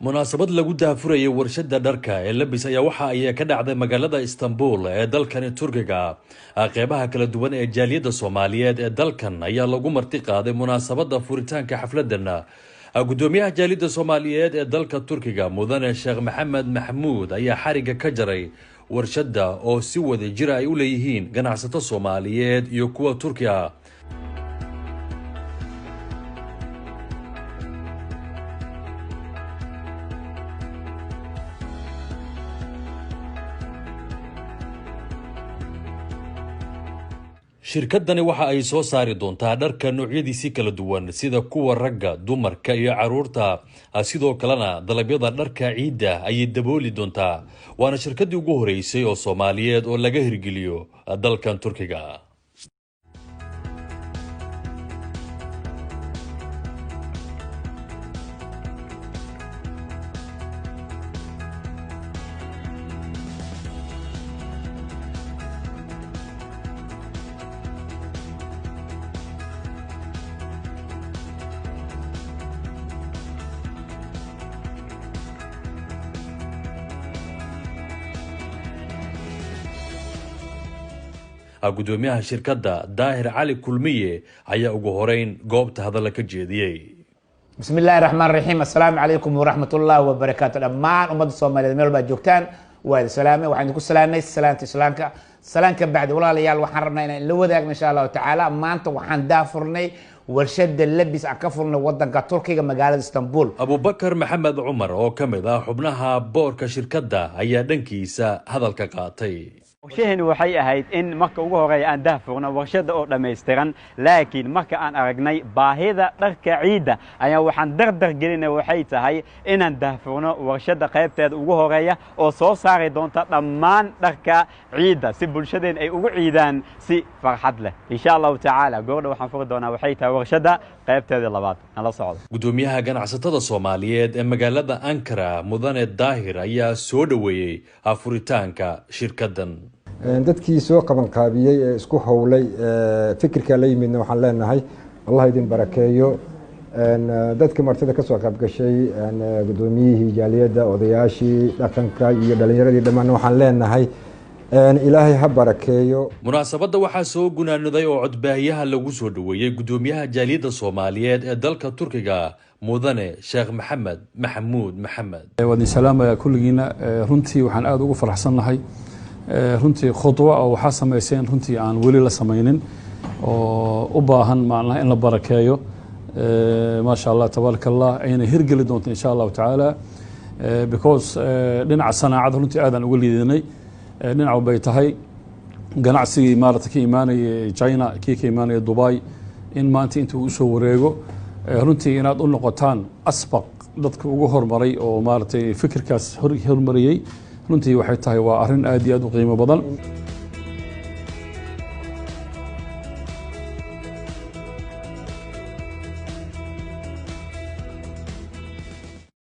Munaasabad lagu daahfurayay warshada dharka ee Labis ayaa waxa ay ka dhacday magaalada Istanbul ee dalkani Turkiga. Qeybaha kala duwan ee jaaliyadda Soomaaliyeed ee dalkan ayaa lagu marti qaaday munaasabada furitaanka xafladan. Gudoomiyaha jaaliyadda Soomaaliyeed ee dalka Turkiga, Mudane Sheekh Maxamed Maxamuud, ayaa xariga ka jaray warshada oo si wada jir ay u leeyihiin ganacsato Soomaaliyeed iyo kuwa Turki ah. Shirkadani waxa ay soo saari doontaa dharka noocyadiisii kala duwan, sida kuwa ragga, dumarka iyo caruurta. Sidoo kalena dalabyada dharka ciidda ayay dabooli doontaa, waana shirkaddii ugu horeysay oo Soomaaliyeed oo laga hirgeliyo dalkan Turkiga. Gudoomiyaha shirkadda, Daahir Cali Kulmiye, ayaa ugu horeyn goobta hadalla ka jeediyey. Bismi Illaahi Raxmaan Raxiim. Assalaamu calaykum waraxmat ullahi wabarakaatu. Dhammaan ummadda Soomaaliyeed meel baad joogtaan waa idin salaamay. Waxaan idinku salaamay salaanta Islaamka. Salaan ka bacdi, walaalayaal, waxaan rabnaa inaan la wadaagno insha Allahu tacaala. Maanta waxaan daafurnay warshada Labis aan ka furnay wadanka Turkiga, magaalada Istanbul. Abubakar Maxamed Cumar oo ka mid ah xubnaha boorka shirkadda ayaa dhankiisa hadalka qaatay. Qorshaheenu waxay ahayd in marka ugu horeeya aan daahfurno warshadda oo dhammaystiran, laakiin marka aan aragnay baahida dharka ciidda ayaa waxaan dardar gelinay waxay tahay inaan daahfurno warshadda qaybteeda ugu horeeya oo soo saari doonta dhammaan dharka ciidda, si bulshadeen ay ugu ciidaan si farxad leh insha Allahu tacaala. Goordha waxaan furi doonaa waxay tahay warshadda qaybteeda labaad. Nala socdo. Gudoomiyaha ganacsatada Soomaaliyeed ee magaalada Ankara, Mudane Daahir, ayaa soo dhoweeyey furitaanka shirkaddan. Dadkii soo qabanqaabiyey ee isku howlay fikirka la yimidna waxaan leenahay Allah idin barakeeyo. Dadka martida kasoo qaybgashay, gudoomiyihii jaaliyadda, odayaashii dhaqanka iyo dhalinyaradii dhammaanna waxaan leenahay Ilaahay ha barakeeyo. Munaasabadda waxaa soo gunaanaday oo codbaahiyaha lagu soo dhoweeyey gudoomiyaha jaaliyadda Soomaaliyeed ee dalka Turkiga, Mudane Sheekh Maxamed Maxamuud Maxamed. Waa idin salaamaya kulligiina. Runtii waxaan aada ugu faraxsannahay, runtii khudwa oo waxaa samayseen runtii aan weli la samaynin oo u baahan macnaha in la barakeeyo. Maasha Allah, tabaaraka Allah, ayna hirgeli doonto insha Allahu tacaala, because dhinaca sanaacada runtii aadaan uga liidanay. Dhinac bay tahay ganacsigii maarata ka imaanaya China, kii ka imaanaya Dubai, in maanta intuu usoo wareego runtii inaad u noqotaan asbaq dadka ugu hormaray oo maaragtay fikirkaas hormariyey, runtii waxay tahay waa arrin aad iyo aad u qiimo badan.